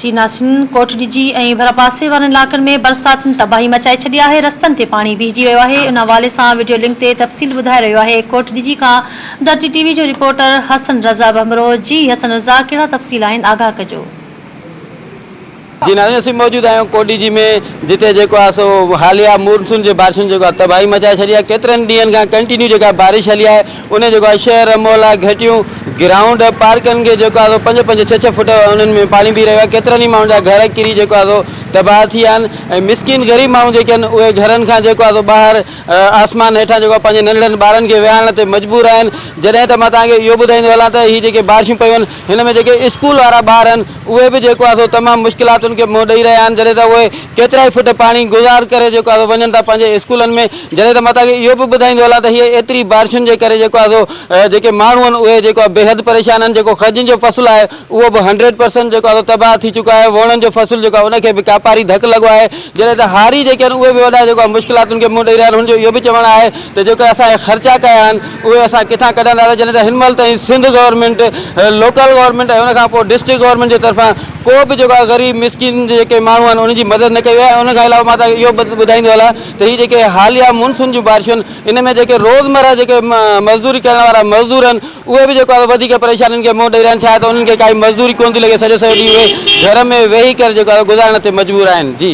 جي ناسين ڪوٽڏجي ۽ ڀرپاسي وارن علائقن ۾ برساتن تباهي مچائي ڇڏي آهي، رستن تي پاڻي بيهجي ويو آهي، ان حوالي سان وڊيو لنڪ تي تفصيل ٻڌائي رهيو آهي ڪوٽڏجي کان ڌرتي ٽي وي جو رپورٽر حسن رضا ڀنڀرو، جي حسن رضا ڪهڙا تفصيل آهن آگاهه ڪجو. جي ناظرين اسين موجود آهيون ڪوٽڏيجي ۾ جتي جيڪو آهي سو حاليه مونسون جي بارشن جيڪو آهي تباهي مچائي ڇڏي آهي ڪيترن ڏينهن کان ڪنٽينيو جيڪا بارش هلي آهي ان جيڪو آهي شهر محلا گهٽيون گرائونڊ پارڪن کي جيڪو آهي سو پنج پنج ڇهه ڇهه فوٽ انهن ۾ پاڻي بيهي رهيو آهي ڪيترن ئي ماڻهن جا گهر ڪري جيڪو آهي سو تباهه ٿي ويا آهن ۽ مسڪين غريب ماڻهو جيڪي آهن اهي گهرن کان جيڪو آهي سو ٻاهر آسمان هيٺان جيڪو آهي پنهنجي ننڍڙن ٻارن کي ويهارڻ تي مجبور آهن جڏهن ته مان توهان کي اهو ٻڌائيندو هلان ته هي جيڪي بارشون پيون آهن هن ۾ جيڪي اسڪول وارا ٻار آهن اهي به جيڪو آهي سو تمام مشڪلاتن کي منهن ڏئي رهيا آهن جڏهن ته اهي ڪيترائي فٽ پاڻي گذار ڪري جيڪو آهي سو وڃن ٿا پنهنجي اسڪولن ۾ جڏهن ته مان توهان کي اهو به ٻڌائيندو هلان ته هيء ايتري بارشن جي ڪري جيڪو آهي سو جيڪي ماڻهو آهن اهي جيڪو آهي بيحد پريشان آهن جيڪو کجين جو فصل آهي اهو به هنڊريڊ پرسنٽ جيڪو آهي سو تباهه ٿي چڪو آهي ووڻن جو فصل جيڪو آهي ان کي به ڪاپاري ڌڪ لڳو آهي جڏهن ته هاري جيڪي آهن اهي به وڏا جيڪو آهي مشڪلاتن کي منهن ڏئي رهيا آهن هن جو اهو به چوڻ آهي ته جيڪي اسان اهي خرچا ڪيا آهن اهي اسان ڪٿان ڪڍنداسين جڏهن ته هن مهل تائين سنڌ گورنمينٽ لوڪل گورنمينٽ ۽ ان کان پوء ڊسٽرڪٽ گورنمينٽ جي طرفان ڪو به جيڪو آهي غريب مسڪين جيڪي ماڻهو آهن انهن جي مدد نه ڪئي وئي آهي ان کان علاوه مان توهان کي اهو به ٻڌائيندو هلان ته هي جيڪي حاليه مونسون جون بارشون ان ۾ جيڪي روزمره جيڪي مزدوري ڪرڻ وارا مزدور آهن اهي به جيڪو آهي وڌيڪ پريشانين کي منهن ڏئي رهيا آهن ڇا ته انهن کي ڪائي مزدوري ڪونه ٿي لڳي سڄو سڄو ڏينهن اهي گهر ۾ ويهي ڪري جيڪو آهي گذارڻ تي مجبور آهن جي.